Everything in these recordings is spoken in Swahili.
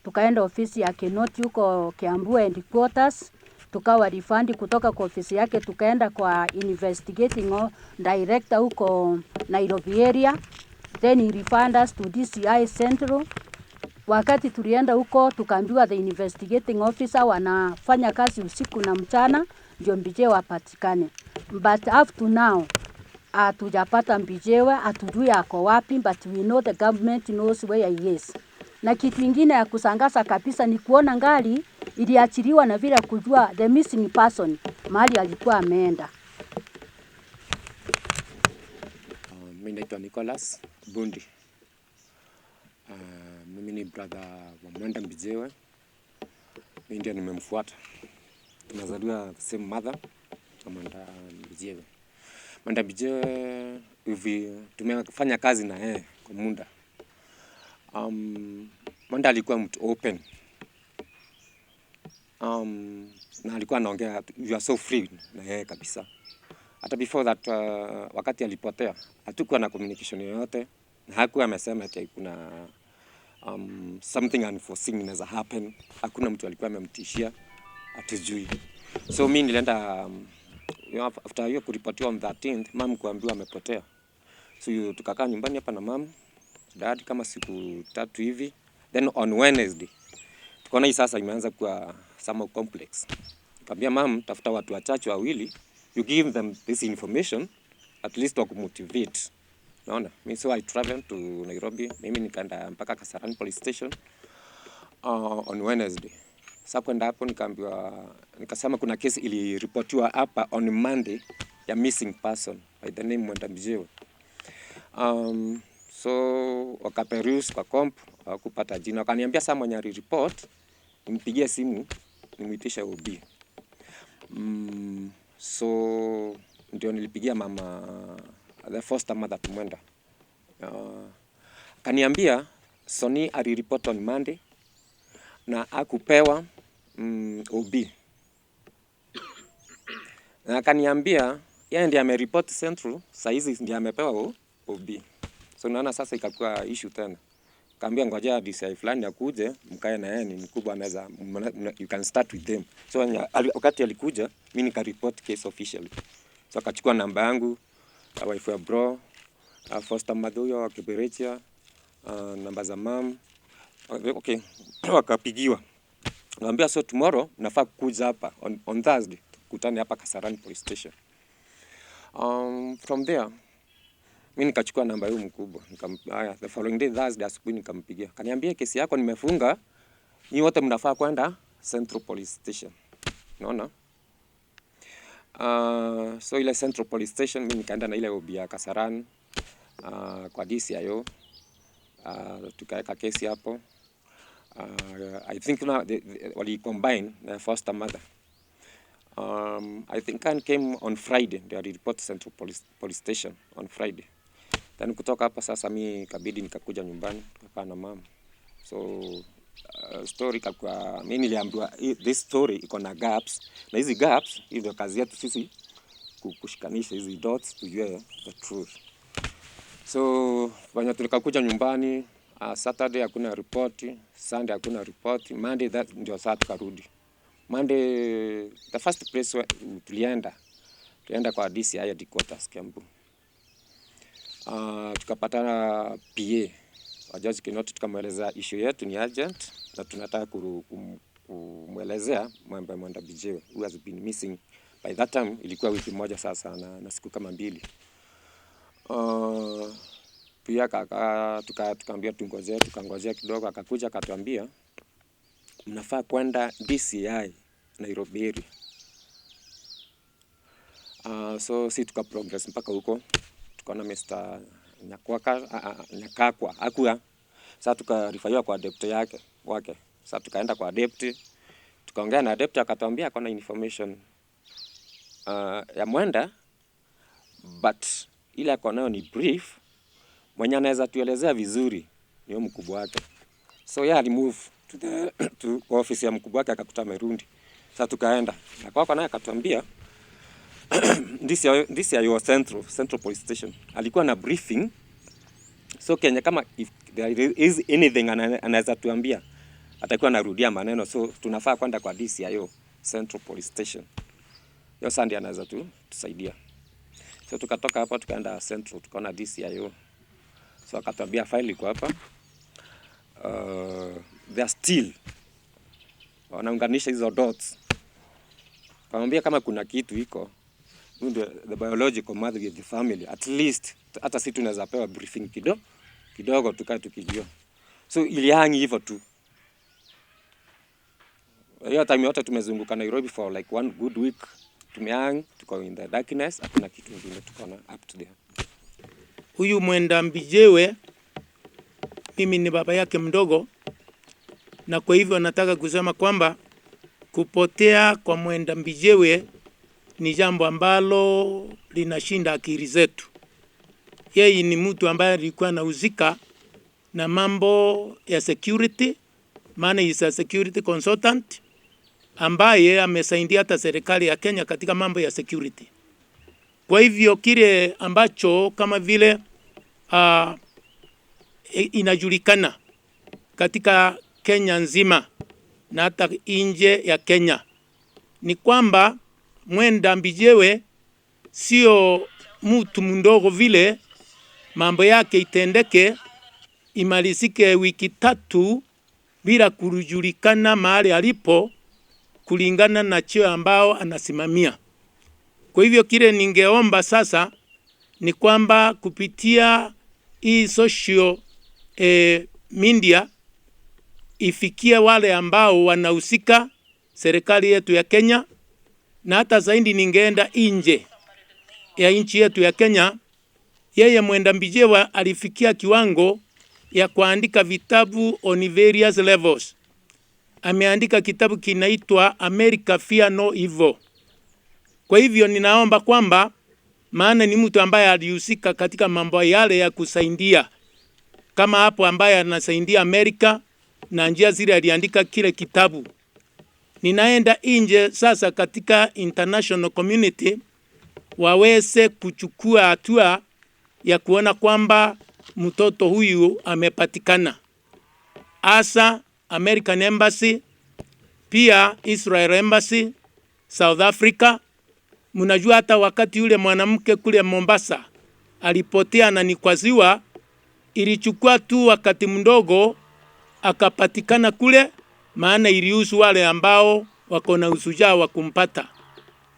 Tukaenda ofisi ya Kinoti huko Kiambu headquarters, tukawa refund kutoka kwa ofisi yake, tukaenda kwa investigating director huko Nairobi area, then he refund us to DCI Central. Wakati tulienda huko tukaambiwa the investigating officer wanafanya kazi usiku na mchana ndio Mbijewe apatikane, but up to now hatujapata Mbijewe, hatujui ako wapi, but we know the government knows where he is. Na kitu ingine ya kusangaza kabisa ni kuona ngari iliachiliwa na vile kujua the missing person mahali alikuwa ameenda. Mimi naitwa Nicholas Bundi. Mimi ni brother wa Mwenda Mbijewe. Mimi ndiye nimemfuata. Tunazaliwa the same mother na Mwenda Mbijewe. Mwenda Mbijewe hivi tumefanya kazi na yeye kwa muda. Mwenda alikuwa mtu open. Na alikuwa anaongea, you are so free na yeye kabisa. Hata before that, wakati alipotea hatukuwa na communication yoyote na hakuwa amesema ati kuna something unforeseen inaweza happen. Hakuna mtu alikuwa amemtishia, hatujui. So mi nilienda after hiyo kuripotiwa on 13th, mum kuambiwa amepotea. So tukakaa nyumbani hapa na mum, dad kama siku 3 hivi. Then on Wednesday tukaona hii sasa imeanza kuwa somehow complex. Nikamwambia mum, tafuta watu wachache wawili, you give them this information at least wakumotivate. Unaona? Mimi so I traveled to Nairobi, mimi nikaenda mpaka Kasarani police station on Wednesday. Sasa kwenda hapo nikaambiwa, nikasema kuna kesi iliripotiwa hapa on Monday ya missing person by the name Mwenda Mbijewe. So wakaperuse kwa comp, hawakupata jina. Wakaniambia sasa mwenye alireport nimpigie simu nimuitishe OB. So ndio nilipigia mama, the foster mother to Mwenda. Kaniambia Soni alireport on Monday na akupewa OB. Na akaniambia yeye ndiye ameripoti Central, saa hizi ndiye amepewa OB. So naona sasa ikakuwa issue tena. Kaambia ngojea DCI fulani akuje, mkae na yeye, ni mkubwa anaweza, you can start with them. So wakati alikuja, mimi nikareport case officially. So akachukua namba yangu, wife ya bro, foster mother huyo wa Kiberecha, namba za mom. Okay, wakapigiwa. Naambia so tomorrow nafaa kuja hapa on Thursday, tukutane hapa Kasarani police station. From there mimi nikachukua namba hiyo mkubwa, haya the following day Thursday asubuhi nikampigia. Kaniambia kesi yako nimefunga, nyinyi wote mnafaa kwenda Central Police Station. Unaona? So ile Central Police Station mimi nikaenda na ile OB ya Kasarani, kwa DCIO. Tukaweka kesi hapo. I think now wali combine na foster mother. I think I came on Friday, they report Central Police Station on Friday. Then kutoka hapa sasa mi kabidi nikakuja nyumbani, tukakaa na mama. So story ikakuwa, mi niliambiwa this story iko na gaps, na hizi gaps hii ndio kazi yetu sisi kushikanisha hizi dots tujue the truth. So wenye tulikakuja nyumbani, Saturday hakuna report, Sunday hakuna report, Monday that ndio saa tukarudi. Monday the first place where tulienda kwa DCI headquarters Kiambu. Tukapatana PA wa George Kinoti, tukamweleza issue yetu ni urgent na tunataka kumwelezea mambo ya Mwenda Mbijewe who has been missing. By that time ilikuwa wiki moja sasa na siku kama 2. Pia kaka, tukaambia tungojee, tukangojea kidogo, akakuja akatuambia mnafaa kwenda DCI Nairobi area. So si tuka progress mpaka huko, tukaona Mr. Nyakwaka, Nyakakwa hakuwa. Sasa tukarifaiwa kwa deputy yake wake. Sasa tukaenda kwa deputy, tukaongea na deputy, akatuambia akona information ya Mwenda, but ile ako nayo ni brief, mwenye anaweza tuelezea vizuri ni huyo mkubwa wake. So yeye alimove to kwa ofisi ya mkubwa wake, akakuta amerudi. Sasa tukaenda na kwako naye akatuambia this ya your Central Police Station alikuwa na briefing. So Kenya kama if there is anything anaweza tuambia Atakuwa anarudia maneno, so tunafaa kwenda kwa DCIO Central Police Station. Hiyo sasa ndiye anaweza tu tusaidia. So tukatoka hapo tukaenda Central, tukaona DCIO. So akatuambia file iko hapa. They are still wanaunganisha hizo dots. Kamwambia kama kuna kitu iko, huyu ndio the biological mother of the family, at least hata si tunaweza pewa briefing kidogo kidogo, tukae tukijua. So ilihang hivyo tu. Hiyo time yote tumezunguka Nairobi for like one good week, tumehang, tuko in the darkness, hakuna kitu ingine tuko na up to there. Huyu Mwenda Mbijiwe mimi ni baba yake mdogo, na kwa hivyo nataka kusema kwamba kupotea kwa Mwenda Mbijiwe ni jambo ambalo linashinda akili zetu. Yeye ni mtu ambaye alikuwa anahusika na mambo ya security, maana is a security consultant ambaye amesaidia hata serikali ya Kenya katika mambo ya security. Kwa hivyo kile ambacho kama vile inajulikana katika Kenya nzima na hata nje ya Kenya ni kwamba Mwenda Mbijiwe sio mtu mdogo vile, mambo yake itendeke imalizike wiki 3 bila kujulikana mahali alipo, kulingana na cheo ambao anasimamia. Kwa hivyo kile ningeomba sasa ni kwamba kupitia hii social media ifikie wale ambao wanahusika, serikali yetu ya Kenya, na hata zaidi ningeenda nje ya nchi yetu ya Kenya. Yeye Mwenda Mbijiwe alifikia kiwango ya kuandika vitabu on various levels. Ameandika kitabu kinaitwa America Fear No Evil. Kwa hivyo ninaomba kwamba, maana ni mtu ambaye alihusika katika mambo yale ya kusaidia, kama hapo ambaye anasaidia Amerika na njia zile aliandika kile kitabu. Ninaenda nje sasa katika international community waweze kuchukua hatua ya kuona kwamba mtoto huyu amepatikana, hasa American Embassy, pia Israel Embassy, South Africa. Mnajua hata wakati yule mwanamke kule Mombasa alipotea na ni kwa ziwa, ilichukua tu wakati mdogo akapatikana kule, maana ilihusu wale ambao wako na ushujaa wa kumpata.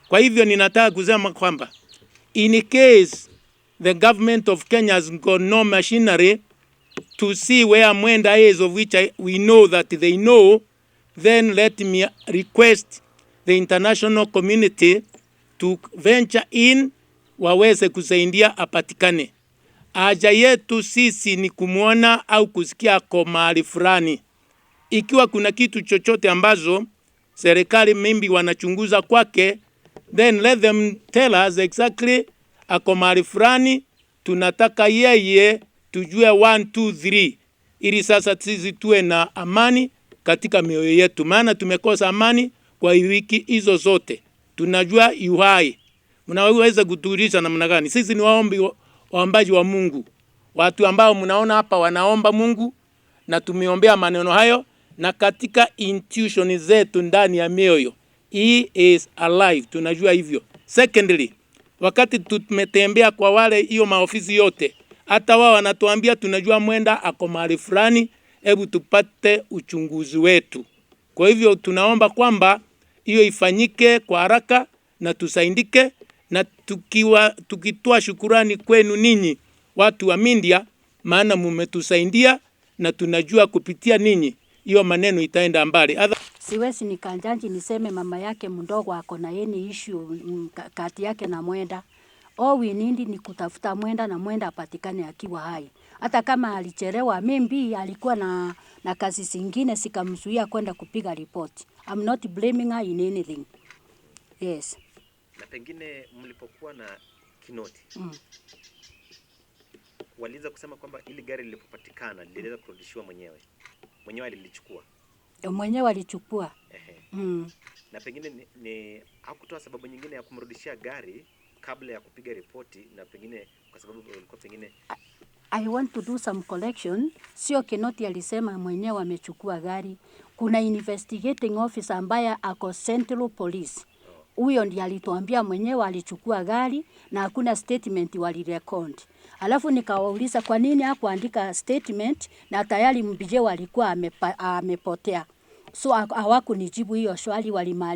Kwa hivyo ninataka kusema kwamba in case the government of Kenya has got no machinery to see where Mwenda is, of which we know that they know, then let me request the international community to venture in, waweze kusaidia apatikane. Haja yetu sisi ni kumwona au kusikia ako mahali fulani. Ikiwa kuna kitu chochote ambazo serikali maybe wanachunguza kwake, then let them tell us exactly ako mahali fulani, tunataka yeye tujue 1 2 3, ili sasa sisi tuwe na amani katika mioyo yetu, maana tumekosa amani kwa wiki hizo zote. Tunajua yuhai. Mnaweza kutuuliza namna gani? Sisi ni waombaji wa Mungu, watu ambao mnaona hapa wanaomba Mungu, na tumeombea maneno hayo, na katika intuition zetu ndani ya mioyo, he is alive, tunajua hivyo. Secondly, wakati tumetembea kwa wale hiyo maofisi yote, hata wao wanatuambia tunajua Mwenda ako mahali fulani, hebu tupate uchunguzi wetu. Kwa hivyo tunaomba kwamba hiyo ifanyike kwa haraka na tusaidike, na tukitoa shukurani kwenu ninyi watu wa media, maana mmetusaidia na tunajua kupitia ninyi hiyo maneno itaenda mbali. Siwezi nikanjanji niseme mama yake mdogo ako na any issue kati yake na Mwenda. All we need ni kutafuta Mwenda na Mwenda apatikane akiwa hai. Hata kama alichelewa, maybe alikuwa na kazi zingine zikamzuia kwenda kupiga report. I'm not blaming her in anything. Yes. Na pengine mlipokuwa na Kinoti, waliweza kusema kwamba ili gari lilipopatikana liliweza kurudishiwa mwenyewe. Mwenyewe alilichukua. Mwenyewe alichukua. Na pengine ni hakutoa sababu nyingine ya kumrudishia gari kabla ya kupiga ripoti, na pengine kwa sababu walikuwa pengine I want to do some collection. Sio Kinoti alisema mwenyewe amechukua gari. Kuna investigating officer ambaye ako Central Police. Huyo ndiye alituambia mwenyewe alichukua gari na hakuna statement walirecord. Alafu nikawauliza kwa nini hakuandika statement na tayari Mbijewa alikuwa amepotea. So hawakunijibu hiyo swali,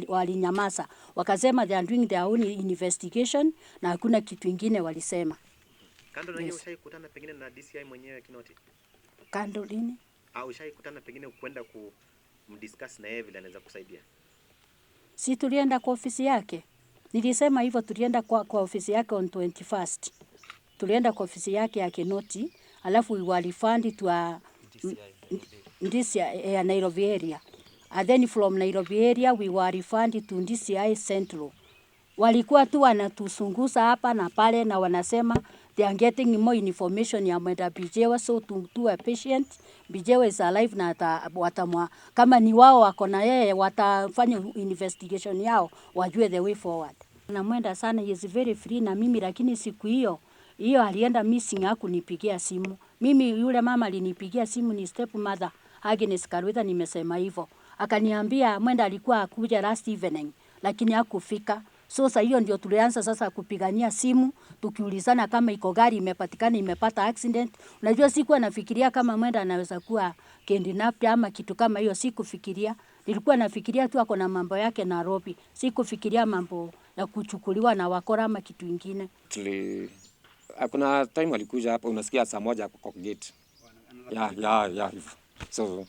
walinyamaza. Wakasema they are doing their own investigation na hakuna kitu ingine walisema. Kando na hiyo, Yes. ushai kutana pengine na DCI mwenyewe Kinoti? Kando lini? Au ushai kutana pengine kwenda kumdiscuss na yeye vile anaweza kusaidia? Si tulienda kwa ofisi yake? Nilisema hivyo, tulienda kwa ofisi yake on 21st. Tulienda kwa ofisi yake ya Kinoti, alafu we were referred to a DCI ya Nairobi area. And then from Nairobi area we were referred to DCI Central. Walikuwa tu wanatusunguza hapa na pale na wanasema they are getting more information ya Mwenda Mbijewa, so tuwe patient. Mbijewa is alive na watamwa, kama ni wao wako na yeye watafanya investigation yao wajue the way forward. Na Mwenda sana, he is very free na mimi, lakini siku hiyo hiyo alienda missing hakunipigia simu. Mimi yule mama alinipigia simu ni step mother Agnes Karwitha, nimesema hivyo. Akaniambia Mwenda alikuwa akuja last evening lakini hakufika. So sasa hiyo ndio tulianza sasa kupigania simu tukiulizana kama iko gari imepatikana imepata accident. Unajua sikuwa nafikiria kama Mwenda anaweza kuwa kidnapped ama kitu kama hiyo, sikufikiria. Nilikuwa nafikiria tu ako na mambo yake Nairobi. Sikufikiria mambo ya kuchukuliwa na wakora ama kitu ingine. Kuna time alikuja hapa, unasikia saa moja kwa gate. Ya, hivyo. So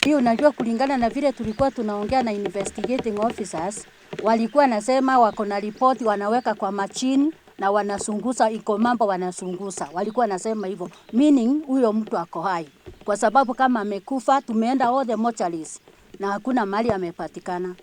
Hiyo unajua, kulingana na vile tulikuwa tunaongea na investigating officers, walikuwa nasema wako na ripoti wanaweka kwa machine na wanasunguza, iko mambo wanasunguza. Walikuwa nasema hivyo, meaning huyo mtu ako hai, kwa sababu kama amekufa, tumeenda all the mortuaries na hakuna mahali amepatikana.